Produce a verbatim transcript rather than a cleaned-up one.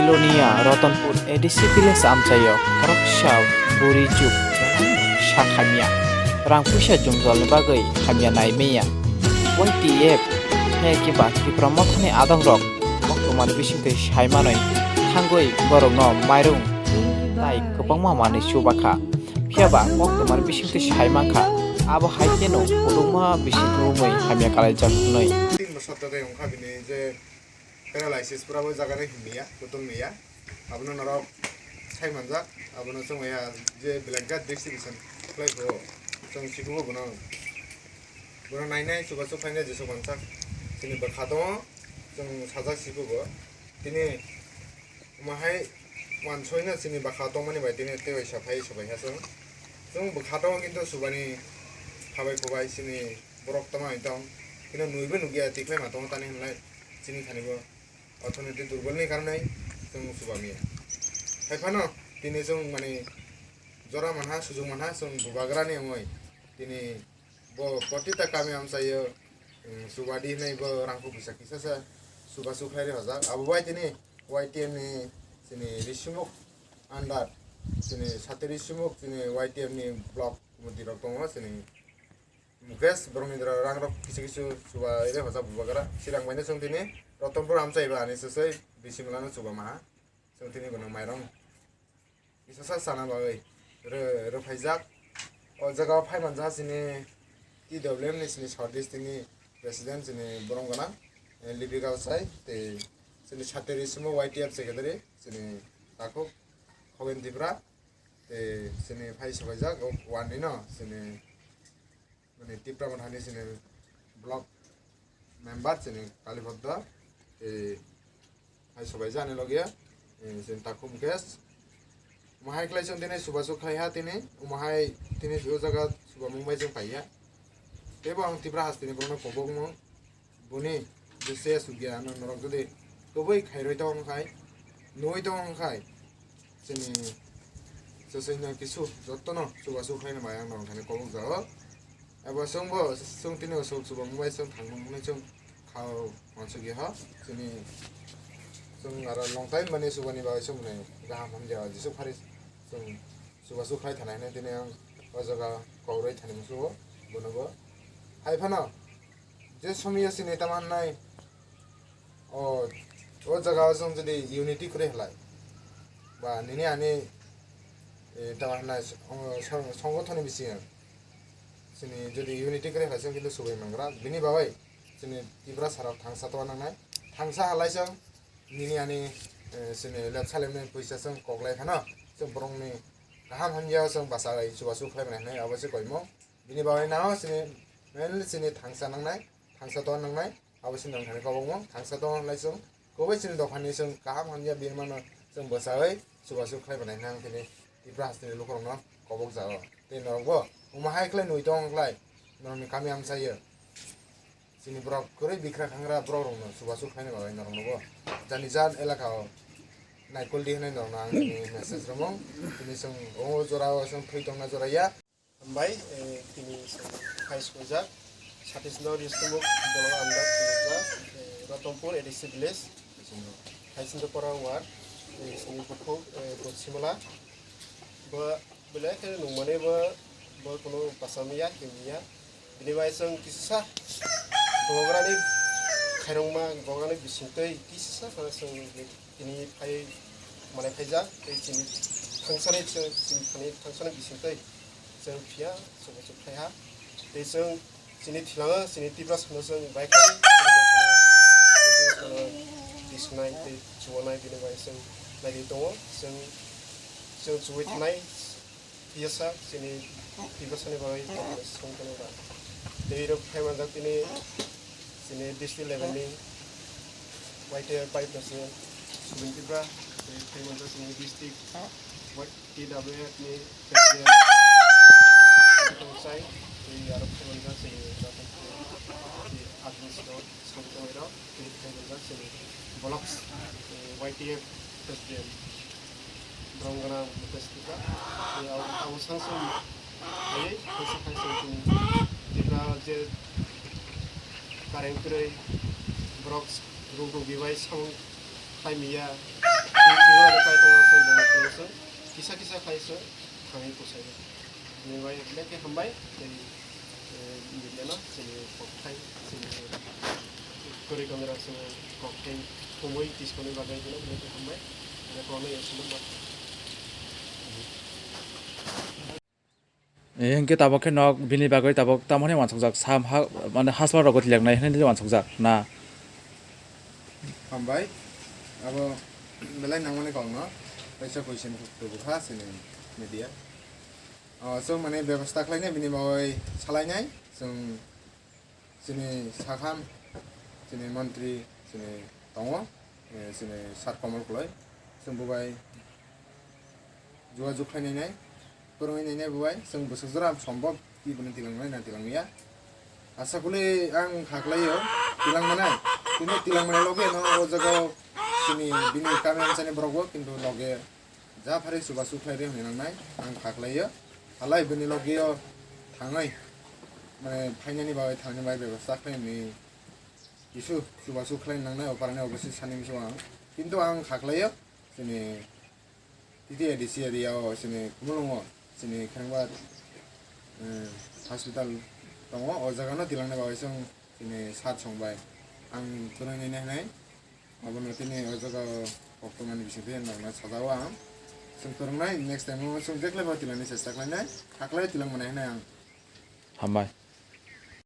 Lonia Ratanpur A D C village amchaio khoroksa buri juk belai sak hamya, rang puisa jwngjal ni bagwi hamya nai manya. Y T F hai khe ba Tipra Mothani adongrok koktwmani bisingtwi sai manwi thangwi borokno mairung tai kwbangma manwi chubakha. Phiyaba koktwmani bisingtwi sai mankha, abo hai kheno kwbangma bisi kwrwngwi hamya kalaijak hwnwi. Tin bosor tei wngkha bini je paralysis pura bo jaga rok himya, kutung ya. Abono norok sai manjak, abono chwng ya je blanket distribution khlai pho, chwng sikugo bono. Bono nainai chubachu khainai jesuk mansak. Chini bwkha tongo, chwng sajak sikugo. Tini omo hai wansoi no chini bwkha tongmani bai tini tei waisa phai sobai ha chwng. Chwng bwkha tongo kintu subani phabai phubai chini borok tongma hai tong. Kino nwibo nukya tikhlai ma tongo tani hwnlai chini thani bo. Orthonoitik durbolni karonwi chwng chuba manya. Hai phano tini chwng mani jora manha, sujuk manha, chwng bubagrani wngwi tini bo protita kami amchaio, um, chubadi hwnwi bo rangkho pisa kisasa chubachu khlai rw hojak. Abo bai tini Y T F ni chini Risumuk under chini sate Risumuk chini Y T F ni block committee rok tongo chini Mukesh, borokni dora rangrok kisu kisu chuba ere hosa bubagra. Sirang baino chwng tini Ratanpur amchai ba ani sosoi bisi malano chuba maha. Chwng tini bono mairong kisasa chana bagwi rw-, rwphaijak. O jaga o phai manjak chini T W M ni chini South District ni President chini borom gana, eh, Lipika Bwsai tei chini Sateri Sumo Y T F Secretary chini Takhuk Khogen Tipra tei chini phai sobaijak o ward ni no chini Mane Tipra Mothani chini block member chini Kalipodda, tei hai sobaijani loge, eh, chini Takhuk Mukesh. Omo hai khlai chwng tini chubachu khlai ha tini, omo hai tini o jaga chubamung bai chwng pai ya. Teibo ang Tipra hasteni borokno kobokmung. Boni je se sugya ano norok jodi kubui khairoi tong khai, nui tong khai, chini chwswino kisu jottono chubachu khaina bai ang norok thani kobok jago. Abo chwngbo chwng tini o chwng chuba mungbai chwng thangmung hwnwi chwng khao wansugya ha. Chini chwng aro long time mani chubani bagwi chwng mwnai gaham hamya jisuk phari chwng chubachu khai thana hwnwi tini ang o jaga kokroi thani musugo bonobo. Hai phano je somiyo chini tamo hwnai, o, o jaga o chwng jodi unity kwrwi halai, ba nini ani, eh, tamo hwnai, o, song-, songothoni bisingo chini jodi unity kwrwi halai chwng kintu subai mangra. Bini bagwi chini Tiprasa rok thangsa tongna nangnai. Thangsa halai chwng nini ani, eh, chini lepsa lemni pwisa chwng koklai phano chwng borokni kaham hamya chwng bachai chubachu khlai mani hwnwi abo se koimung. Bini bagwi nao chini mainly chini thangsa nangnai, thangsa tongna nangnai, abo chini nang thani kobokmung, thangsa tongna hwnlai chwng kubui chini dophani chwng kaham hamya birmano chwng bwchawi chubachu khlai mani hwnwi ang chini Tipra hasteni lukurokno kobok jago. Tei norokbo omo hai khlai nui tong khlai norokni kami amchaio. Chini borok kwrwi bikra khangra borok rokno chubachu khlaina bagwi norokno bo jani jan elaka o naikoldi hwnwi norokno ang chini message rwmung. Tini chwng o jora o chwng thwi tongna jora ya. Hambai, eh, tini chwng phai swijak satis no ristumuk bolong ang dak swijak, eh, Ratanpur A D C village, Haisindapara ward, eh, chini bukhuk, eh, Botsimala. Bo belai khe nungmani bo, bo kunu bacham ya, himya. Bini bai chwng kisa bubagrani khairokma, bubagrani bisingtwi kisa phano chwng tini phai manai phaijak, tei chini thangsani chwng, chini thani thangsani bisingtwi chwng phiya, chwng, chwng phaiha. Tei chwng chini thilango, chini Tiprasano chwng bai khai, chini dophano, chini Tiprasano tisunai tei chubanai bini bai chwng naidi tongo. Chwng, chwng chuwi thanai, Yasa chini Tiprasani bagwi songkhe ba. Tei rok phai manjak tini chini district level ni Y T F vice president Subin Tipra, tei phai manjak chini district T W F ni president Sai, tei aro phai manjak chini Ratan Kumar, tei Agni Sidon. Samtongirok tei khairokjak chini block, eh, Y T F president Bromgana Mukesh Tipra. Tei abo, abo sangsa hai kaisa kaisa chini Tipra je kareng kwrwi borok ruk ruk bai samung khlai manya. Jora de kai tongo, aswk bo kisa kisa khai se thangwi kwsai. Ni bai belai khe hambai, tei, eh, media no chini kokthai, chini kwrwi tongnai rok chini kokthai thumwi tiskonwi bagwi belai belai khe hambai. Ani kokno yasino ma. Eh, hinkhe tabuk khe nok bini bagwi tabuk tamo hwnwi uansukjak, sam ha, mane, hasma rogo tilangnai hwnwi uansukjak na? Hambai, abo belai nangmani kokno kaisa question tubu kha chini media. O, chwng mane bebostha khlainai bini bagwi salainai, chwng chini sakham, chini montri, chini tongo, eh, chini Sir Komol Koloi, chwng bo bai jogajog khlainai nai, kwrwngwi nainai bo bai, chwng bwswk jora sombob twi bono tilangnai na tilangya. Asa kuli ang kha khlaio, tilang manai, kintu tilang manai loge no o jaga o chini bini kami amchani borok bo, kintu loge ja phari chubachu khlai rw hwnwi nangnai, ang kha khlaio. Halai bini logio thangwi, mane, phainani bagwi thangni bagwi bebostha khlainani kisu chubachu khlai nangnai, o parani obosi sani muchungo ang. Kintu ang kha khlaio, chini T T A D C area o, chini Khumulwngo, chini Khrengbar, eh, hospital tongo, o jaga no tilangnai bagwi chwng chini sir song bai ang kwrwngwi nainai hwnwi. Abono tini o jaga o koktwmani bisingtwi norokno sajao ang. Chwng kwrwngnai, next time o chwng jeklai bo tilani chesta khlainai, hakhlai tilang manai hwnwi ang. Hambai.